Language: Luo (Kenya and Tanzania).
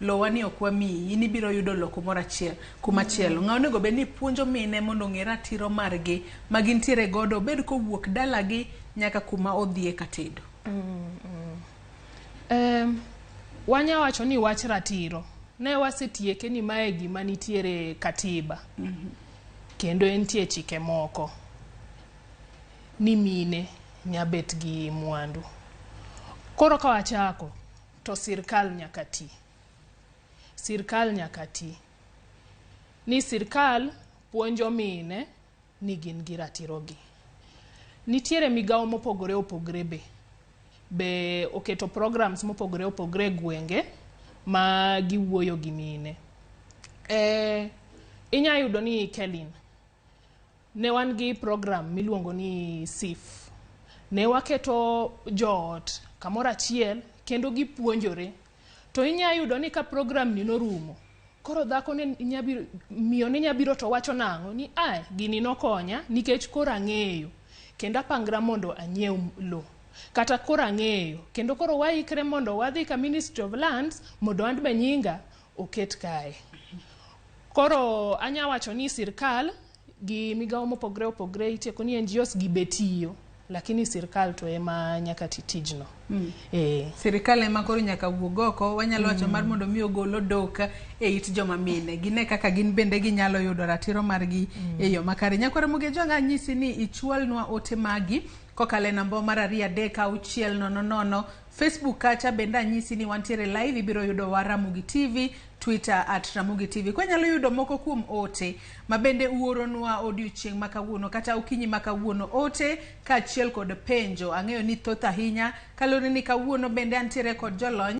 Lowa ni ok wamiyi, in ibiro yudo lo kumoro achiel, kuma chielo. Ng'a onego bed ni puonjo mine mondo ong'e ratiro margi ma gintiere godo, obed kowuok dalagi nyaka kuma odhiye katedo. Wanya wacho ni wach ratiro ne wasetieke ni mae gima nitiere katiba kendo entie chike moko ni mine nyabet gi mwandu. Koro ka wachako to sirkal nyaka ti. Sirkal nyaka ti. Ni sirkal puonjo mine ni gin gi ratiro gi. Nitiere migawo mopogore opogore be oketo programs mopogore opogore e gwenge ma giwuoyo gi mine. Inya yudo ni Kelin, ne wan gi program miluongo ni SIF. Ne waketo joot kamoro achiel kendo gipuonjore. To inya yudo ni ka program ni norumo, koro dhako ne nyabiro, miyo ne nyabiro to wacho nang'o ni ai gini nokonya nikech koro ang'eyo kendo apangra mondo anyiew lo. Kata koro ang'eyo kendo koro waikre mondo wadhi ka Ministry of Lands mondo an be nyinga oket kae. Koro anya wacho ni sirkal gi migawo mopogre opogre itieko ni NGOs gi be tiyo, lakini sirkal to ema nyaka ti tijno. Sirikal ema koro nyaka wuog oko, wanyalo wacho mar mondo mi ogol odok e it joma mine. Gine kaka gin bende ginyalo yudo ratiro margi e yo makare. Nyakwar Ramogi Ojwang' anyisi ni ichwalnwa ote magi kokalo e namba mar 23600. Facebook kacha bende anyisi ni wantiere live, ibiro yudo wa Ramogi TV, Twitter at Ramogi TV. Kwanyalo yudo moko kuom ote ma bende uoronwa odiochieng' ma kawuono kata okinyi ma kawuono, ote kaachiel kod penjo. Ang'eyo ni thoth ahinya kaluwore ni kawuono bende antiere kod jolony.